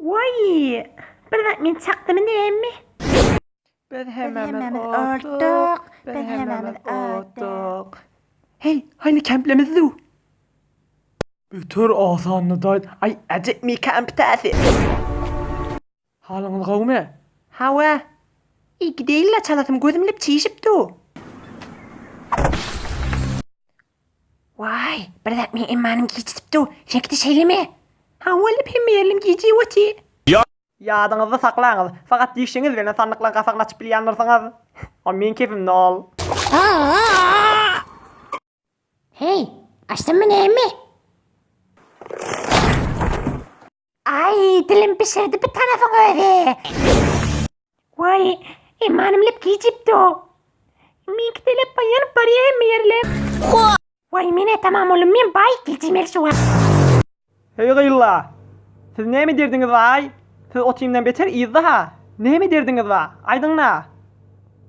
Waý, bir zat meni çakdymy näme? Biz hemmämiz otduk, biz hemmämiz otduk. Heý, haýny kemplemizdi. Beter asandy daýt. Aý, äjepmi kemp täsi. Halyňyz gowumy? Hawa. Eý, gideýin-le, çalasym gözüm lip çişip dur. Waý, bir zat meň emmanym giçdip dur. Seňki-de şeýlemi? Hawa, lip hemme ýerlim gijip otyr. Ýadyňyzda saklaňyz, fakat dişiňiz bilen sandyklaryň gapagyny açyp bilýändirsiňiz. O meň kepimde ol. Heý, açdymmy näme? Aý, dilim bişirdi bu tanapyň özi. Waý, emanym lep gijipdi. Meňki-de lep ýanyp barýar hemme ýerlem. Waý, men-ä tamam boldum, men baý gijimeli şu wagt. Heý gyzlar! Siz näme derdiňiz baý? Siz otymdan beter yzda-ha. Näme derdiňiz bar? Aýdyň-la!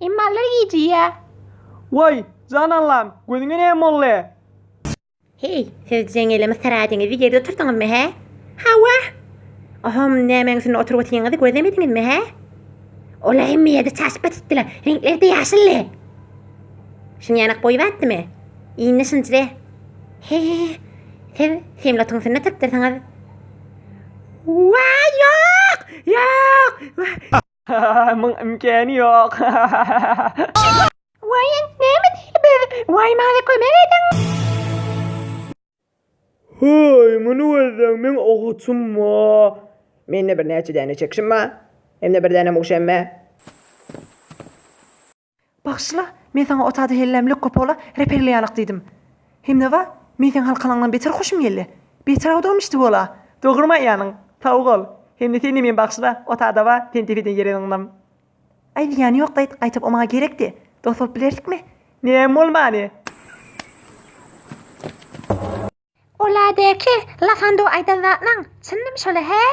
Emallar gijýä. Waý, jan Allam, gözüňe näme boldy? Heý, siz jeňelemi syradyňyzy ýerde oturdyňyzmy, hä? Hawa. Ohom, nämäň üstünde oturyp otyňyzy gözlemediňizmi, hä? Olar hemme ýerde çaşyp batypdylar, reňkleri-de ýaşyldy. Şuny ýanak boýy batdymy? Indi şunçy-de. He, siz semlotyň üstünde oturypdyrsyňyz. Waý, ýok! Ýok! Muň imkäni ýok. Waý, näme diýeli biz? Waý, maňa kömek ediň! Haý, muny gözleň, meň agaçym bar. Mende birnäçe däne çekişim bar. Hem-de bir däne muşemme. Bagyşla, men saňa otada helläm lökge pola reperli ýalak diýdim. Hem-de bar, men seň halkalaňdan beter hoşum geldi. Beter awdygym içdi bola. Dogrymy aýýanyň? Sag bol. Hem-de sen-de meni bagyşla, otada bar, seni depeden ýere zyňdym. Aý, zyýany ýok daýt, gaýtap o maňa gerekdi. Dost bolup bilersikmi? Näme bolmany? Oladäki Lafando aýdan zatlaň çyndymy şola hä?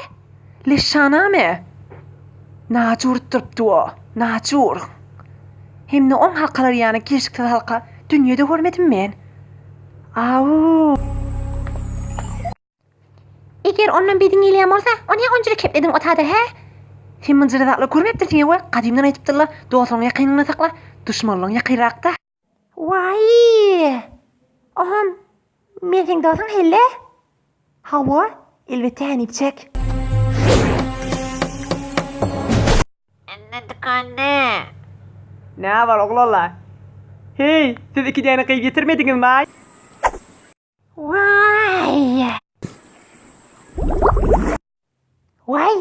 Leşşanamy? Najur utdurypdy o, najur. Hem-de oň halkalary ýaly gelşiksiz halka dünýede görmedim men. Au! Eger ondan bediň gelýän bolsa, o näme onjyra keplediň otada hä? Sen munjyra zatlar görmepdirsiň ewe, gadymdan aýdypdyrlar, dostlugyňy ýakynyňdan sakla, duşmanlygyň ýakynrakda. Waý! Oham, men seň dostuň helle? Hawa, elbetde hänipjek. Indi dükanda. Nä bar oglanlar? Heý, siz iki däne gyz getirmediňizmi-aý? Waý! Waý!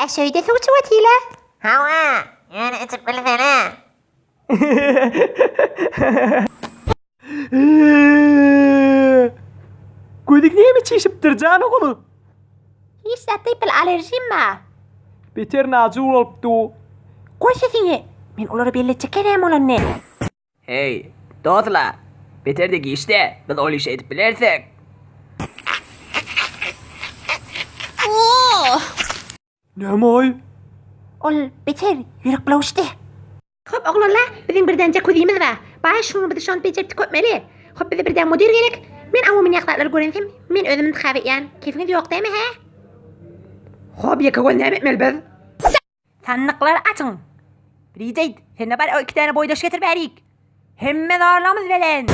Ä şöýde suw içip otyla. Hawa, ýöne içip bilsene. Gözüň näme çişipdir jan ogul? Hiç zat diýip bil allerjim bar. Beter najur bolupdy. Goý sesiňi. Men olara belli etjek näme bolanyny. Heý, dostlar, beter-de giçde, biz ol işi edip bilersek. Näme-aý? Ol beter ýürek bulawuşdy. Hop, oglanlar, biziň birden jakuzimiz bar. Baý, şuňa bizi şony bejerip tüketmeli. Hop, bize birden müdir gerek. Men awa münýäk zatlary görensem, men özüm intikap etýän. Kefiňiz ýok dämi, hä? Hop, ýeke göz näme etmeli biz? Sandyklary açyň! Rijeýt, sen-de bar, o iki däne boýdaş getir bärik. Hemme zorlugymyz bilen!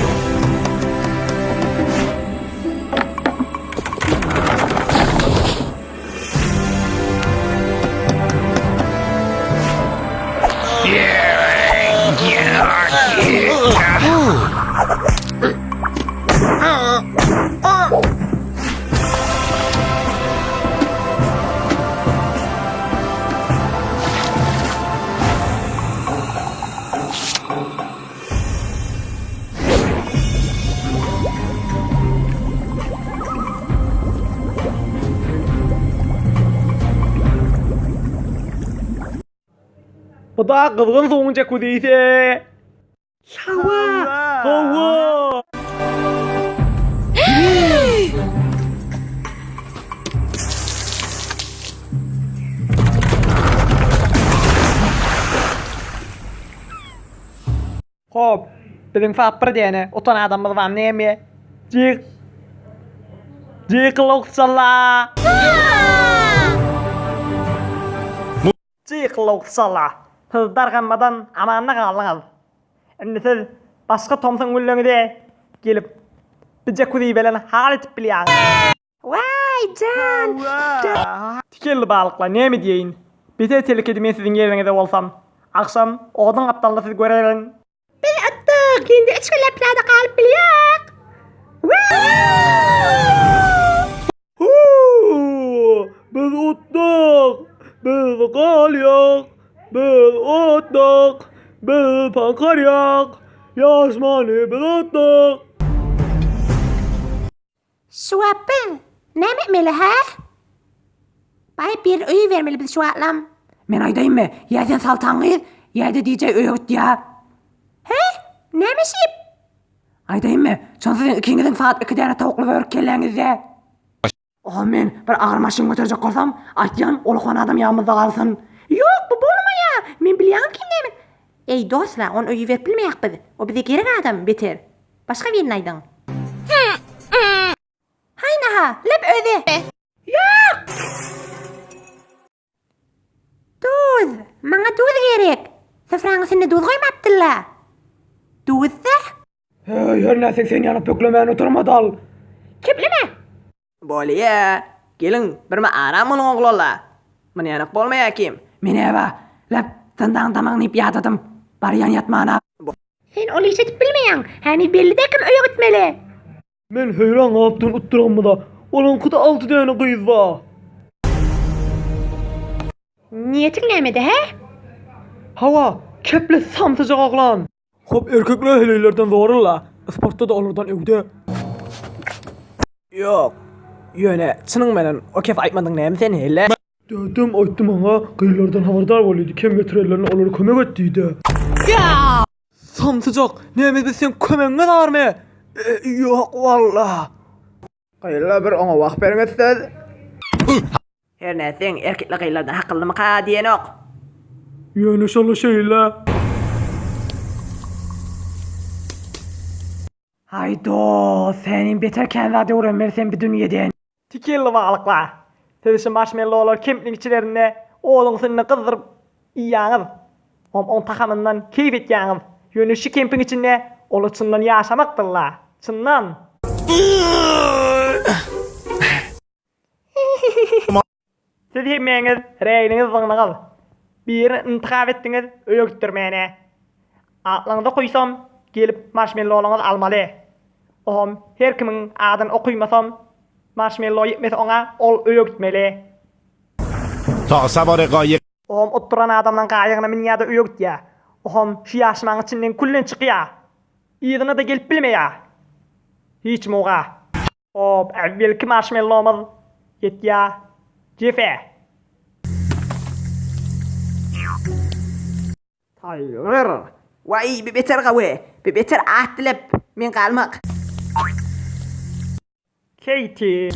Bu da gyzgyn suwuň jekuzisi. Hawa! Hawa! Hop, biziň sap bir däne utan adamymyz bar näme? Jyk. Jykyl okçala. Gykylyk sala. Siz darganmadan amanda galdyňyz. Indi siz başga tomsuň günleriňize gelip bi jakuzi bilen hal etip bilýäňiz. Waý jan! Tikenli balyklar näme diýeýin. Beter telekedi men siziň ýeriňizde bolsam. Agşam oduň gapdalynda sizi görerin. Biz atdyk, indi üç günläp pyýada galyp bilýäk. Huu! Biz utduk! Biz galýak! Biz utduk! Biz paňkarýak! Ýaşmany biz utduk! Şu wagt biz näme etmeli, hä? Baryp birini öýe bermeli biz şu wagtlam. Men aýdaýynmy, ýa sen saltaň gyz, ýa-da DJ öýe git ýa. Hä? Näme şip? Aýdaýynmy, şonda siziň ikiňiziň sagat iki däne towukly börük kelläňizde. Oha men bir agyr maşyn göterjek bolsam, aýtýan, ol adam ýanymyzda galsyn. Ýok, bu bolmaýa. Men bilýäňmi kim näme? Eý, dostlar, ony öýe berip bilmeýäk biz. O bize gerek adam, beter. Başga birini aýdyň. Haýnaha, lep özi. Ýok! Duz! Maňa duz gerek. Sofraň üstünde duz goýmapdyrlar. Duz-da? Heý, her näsek sen ýanyp pöklemän oturma-dal. Kepleme! Bolýa. Geliň, birme aram boluň oglanlar. Muny ýanak bolmaýa kim. Men eba, lep, zyndan damagyny iýip ýadadym. Barýan ýatmana. Sen ol işi edip bilmeýäň. Häni belli-dä kim öýe gitmeli. Men heýran galypdyryn utduramyza. Olaňkyda alty däne gyz bar. Niýetiň nämede, hä? Hawa, keple samsyjak oglan. Hop erkekler heleýlerden zorula, sportda-da olardan öwde. Ýok. Ýöne çynyň bilen o kep aýtmadyň näme sen helle? Dädem aýtdy maňa gyzlardan habardar bol diýdi, kem getirenlerine olara kömek et diýdi. Samsyjak, näme biz seň kömegiňe zarmy? Ýok walla. Gyzlar bir oňa wagt beriňiz siz. Her nätseň erkekler gyzlardan hakyllymyka diýenok. Ýöne şola şeýle. Haý dos, senem beter kän zat öwrenmeli sen bi dünýeden. Tikenli balyklar. Siz şu marşmellolar kempliň içlerinde oduň üstünde gyzdyryp iýýäňiz. Hom oň tagamyndan keýp etýäňiz. Ýöne şu kempiň içinde olar çyndan ýaşamakdyrlar. Çyndan. Siz hemmäňiz reýliňiz zyňdyňyz. Birini intihap etdiňiz öýe gitdirmäne. Atlaryňyzy okuýsam gelip marşmellolaňyzy almaly. Ohm her kimiň adyny okuýmasam marşmello ýetmese oňa ol öýe gitmeli. Ohm utduran adamlaň gaýygyna münýä-de öýe gitýä. Ohm şu ýaşmaň içinden küllen çykýa. Yzyna-da gelip bilmeýä. Hiç muga. Hop, äwwelki marşmellomyz ýetýä. Jefe. Taýlar. Waý, bi beter gawy. Bi beter at dilep. Men galmak. Keýti.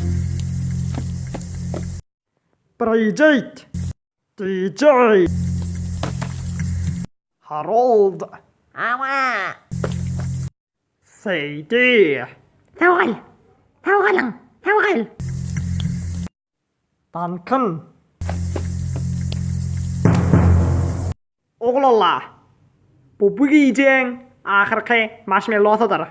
Brijit. DJ. Harold. Hawa. Seýdi. Sag gal. Sag galyň. Sag gal. Duncan. Oglanlar, bu bu gijäň ahyrky marşmellosydyr.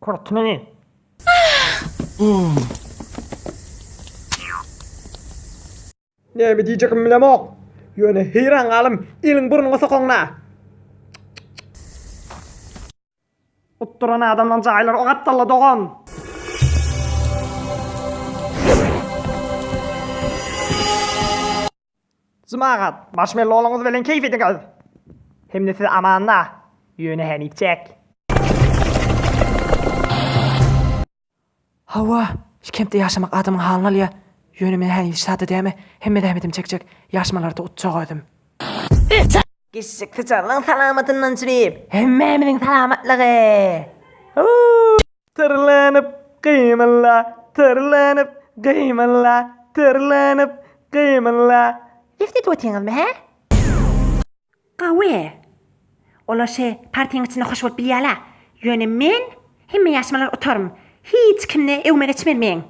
Kurtmeni. Näme diýjegimi bilemok. Ýöne heýran galym, eliň burnuňa sokaňda. Utduran adamlaň jaýlary o gapdalda dogan. Jemagat, marşmellolaňyz bilen keýp ediňiz. Hemde siz amanda, ýöne heniz çek. Hawa, Şu kempde ýaşamak adamyň halyny alýa. Ýöne men häli hiç zada däme, hemme zähmetimi çekjek, ýaşmalarda utjak özüm. Geçjek syçanlaň salamatyndan çürip, hemmämiziň salamatlygy! Huu! Tyrlanyp gymylla, tyrlanyp gymylla, tyrlanyp gymylla. Lift edip otyňyzmy, hä? Gawy. Olar şe partiýaň içinde hoş bolup bilýäla. Ýöne men hemme ýaşmalar utaryn. Hiç kimde öwme geçmen meň.